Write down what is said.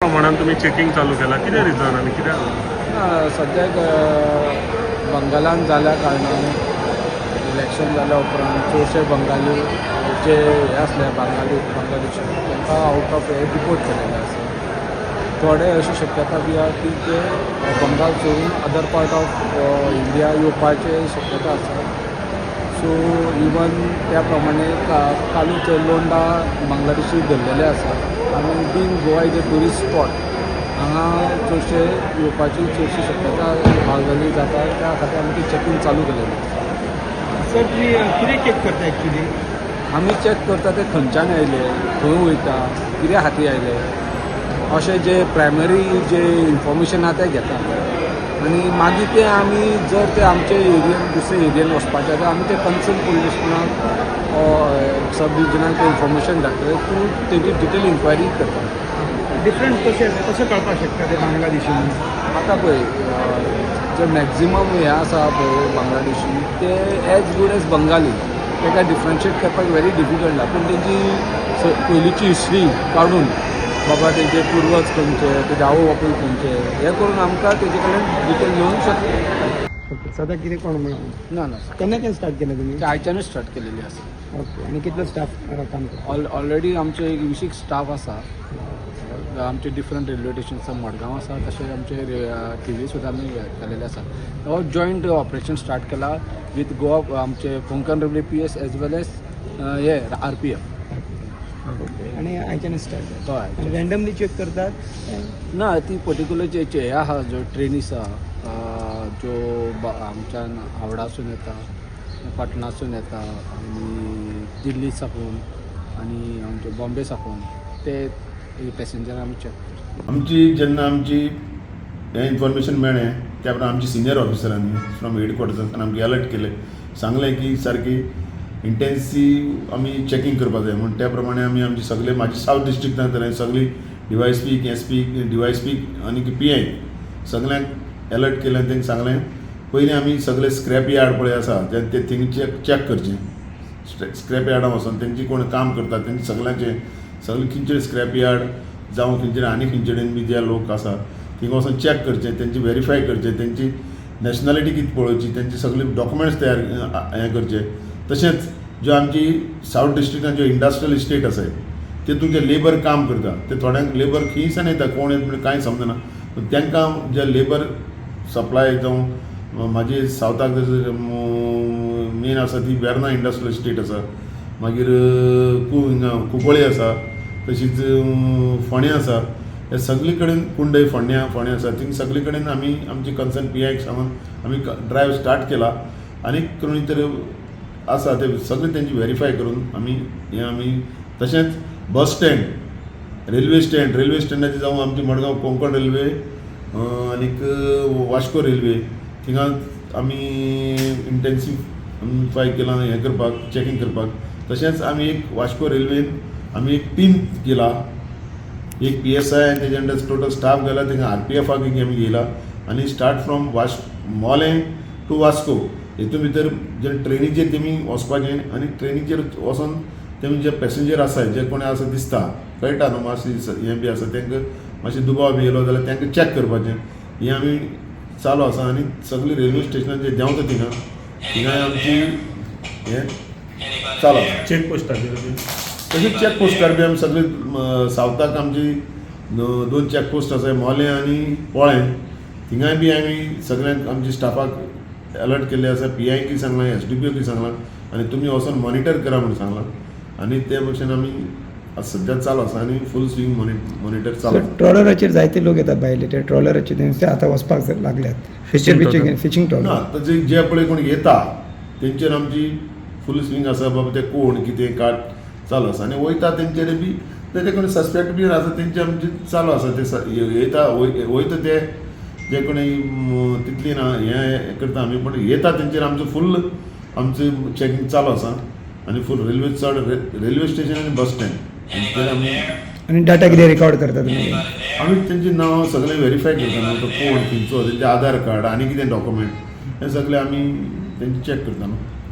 प्रमाणान तुमी चेकिंग चालू केला? कितें रिजन आनी कित्याक? ना, सद्याक बंगालान जाल्या कारणान, इलेक्शन जाल्या उपरांत चडशे बंगाली जे हे आसले, बंगाली बांगलादेशी, तांकां आउट ऑफ हे डिपोर्ट केलेले आसा. थोडे अशी शक्यता बी आहा की ते बंगाल सोडून अदर पार्ट ऑफ इंडिया येवपाचे शक्यता आसा. सो इवन त्या प्रमाणे कालूच लोंडा बांगलादेशी धरलेले आसा आनी being Goa is a tourist spot, हांगा चडशे येवपाची चडशी शक्यता बंगाली जाता. त्या खातीर आमी ती चॅकींग चालू केलेली आसा. सर, तुमी कितें चॅक करता एक्चुली? आमी चॅक करता ते खंयच्यान आयले, खंय वयता, कित्या खातीर आयले, अशें जे प्रायमरी जे इन्फॉर्मेशन आहा तें घेता आनी मागीर ते आमी जर ते आमचे एरियन दुसरे एरियन वचपाचे जाल्यार आमी ते कन्सर्न पुलीस स्टेशनाक, सब डिविजनाक ते इन्फॉर्मेशन धाडटले थ्रू तेजी डिटेल इन्क्वायरी करता. डिफरंट कशें कशें कळपाक शकता ते बांगलादेशी म्हणून? आतां पळय, जे मॅक्झिमम हे आसा पळय बांगलादेशी, ते एज गूड एज बंगाली. ताका डिफरन्शिएट करपाक व्हेरी डिफिकल्ट आहा. पूण तेंची पयलींची हिस्ट्री काडून, बाबा तेंचे पुर्वज खंयचे, तेजे आवय बापूय खंयचे, हें करून आमकां तेजे कडेन डिटेल घेवंक शकता. ओके, सद्या कितें कोण म्हणून? ना ना. केन्नाच्यान स्टार्ट केलें तुमी? ते आयच्यानूच स्टार्ट केलेली आसा. ओके, आनी कितलो स्टाफ काम करता? ऑलरेडी आमचे एक विशीक स्टाफ आसा. आमचे डिफरंट रेल्वे स्टेशन आसा, मडगांव आसा, तशें आमचे थिवी सुद्दां आमी केलेले आसा. हो जॉयंट ऑपरेशन स्टार्ट केला विथ गोवा, आमचे Konkan railway PS as well as हे आरपीएफ. ओके, आनी आयच्यान स्टार्ट? हय. आनी रँडमली चॅक करतात? ना, ती पर्टिक्युलर जे हे आहा, ज्यो ट्रेनी आसा, ज्यो हांगच्यान हावडासून येता, पाटणासून येता आनी दिल्ली साकून आनी आमचे बॉम्बे साकून, ते पॅसेंजर आमी चॅक करता. आमची जेन्ना आमची हें इन्फॉर्मेशन मेळ्ळें, त्या प्रमाणे आमची सिनियर ऑफिसरांनी फ्रॉम हेडक्वॉर्टर्सान आमकां अलर्ट केलें, सांगलें की सारकी इंटेन्सीव आमी चॅकींग करपाक जाय म्हूण. त्या प्रमाणे आमी आमची सगळे म्हाजी सावथ डिस्ट्रिक्टांत सगळी DYSP, SP, DYSP आनी पीआय सगळ्यांक अलर्ट केलें आनी तांकां सांगलें, पयलीं आमी सगळे स्क्रॅप यार्ड पळय आसा ते ते थिंग चॅक चॅक करचें. स्क्रॅप यार्डां वचोन तेंची कोण काम करता तेंचे सगळ्यांचे सगळे खंयचे स्क्रॅप यार्ड जावं खंयचे आनी खंयचे कडेन बी जे लोक आसा थिंगा वचोन चॅक करचें, तेंची व्हेरीफाय करचें, तेंची नॅशनॅलिटी कितें पळोवची, तेंचे सगळे डॉक्युमेंट्स तयार हें करचे. तशेंच ज्यो आमची सावथ डिस्ट्रिक्टान ज्यो इंडस्ट्रियल इस्टेट आसा, तेतून जे लेबर काम करता, ते थोड्यांक लेबर खंयसान येता, कोण येता म्हणून कांय समजना. पूण तांकां जे लेबर सप्लाय जावं, म्हाजी सावथाक मेन आसा ती वेर्ना इंडस्ट्रियल इस्टेट आसा, मागीर हिंगा कुंकळी आसा, तशीच फोंडें आसा. हे सगळे कडेन, कुंडय, फोंड्यां फोंडें आसा, थिंग सगळे कडेन आमी आमची कन्सर्न पीआयक सांगून आमी ड्रायव्ह स्टार्ट केला आनी कोणी तर आसा ते सगळे तेंची व्हेरीफाय करून आमी हें आमी. तशेंच bus stand, railway stand, railway स्टँडाचेर जावं आमची मडगांव कोंकण रेल्वे आनीक वास्को रेल्वे, थिंगा आमी इंटेन्सिफाय केलां हें करपाक, चॅकींग करपाक. तशेंच आमी एक वास्को रेल्वेन आमी एक टीम केला, एक पीएसआय आनी तेजे अंडर टोटल स्टाफ गेला. थिंगा आरपीएफाक आमी घेयला आनी स्टार्ट फ्रॉम वास मोलें टू वास्को हेतून भितर जे ट्रेनीचेर तेमी वचपाचें आनी ट्रेनीचेर वचोन तेमी जे पॅसेंजर आसा, जे कोणी आसा दिसता, कळटा न्हू, मातशें हें बी आसा, तांकां मातशें दुबाव बी येयलो जाल्यार तांकां चॅक करपाचें. हें आमी चालू आसा आनी सगळी रेल्वे स्टेशनाचेर देंवता थिंगा, थिंगाय आमची हें चालू आसा. चेक पोस्टाचेर बी? तशीच चॅक पोस्टार बी आमी सगळे सावथाक आमची दोन चॅक पोस्ट आसा, मोलें आनी पोळें. थिंगाय बी आमी सगळ्यांक आमच्या स्टाफाक अलर्ट केल्ले आसा, पीआयकी सांगलां, एसडीपीओकी सांगलां आनी तुमी वचोन मॉनिटर करा म्हूण सांगलां. आनी ते भशेन आमी आज सद्या चालू आसा आनी फूल स्विंग मॉनिटर चालू आसा. ट्रॉलराचेर जायते लोक येतात भायले, ते ट्रॉलराचेर ते आतां वचपाक लागल्यात फिशींग trawler. Fishing ना. ट्रॉलर. आतां जे जे पळय कोण येता तेंचेर आमची फूल स्विंग आसा, बाबा ते कोण कितें काट चालू आसा आनी वयता तेंचेर बी तेजे कोण सस्पेक्ट बी आसा तेंचे आमचे चालू आसा. ते येता वयता ते जे कोणी तितली ना हें करता आमी, पण येता तेंचेर आमचो फूल आमचें चॅकिंग चालू आसा आनी फूल रेल्वे चड रेल्वे स्टेशन आनी बस स्टँड हेंचेर आमी. आनी डाटा कितें रेकॉर्ड करता तुमी? आमी तेंची नांवां सगळें व्हेरीफाय करता न्हू, तो कोण खंयचो, तेंचें आधार कार्ड आनी कितें डॉक्युमेंट, हें सगळें आमी तेंचें चॅक करता न्हू.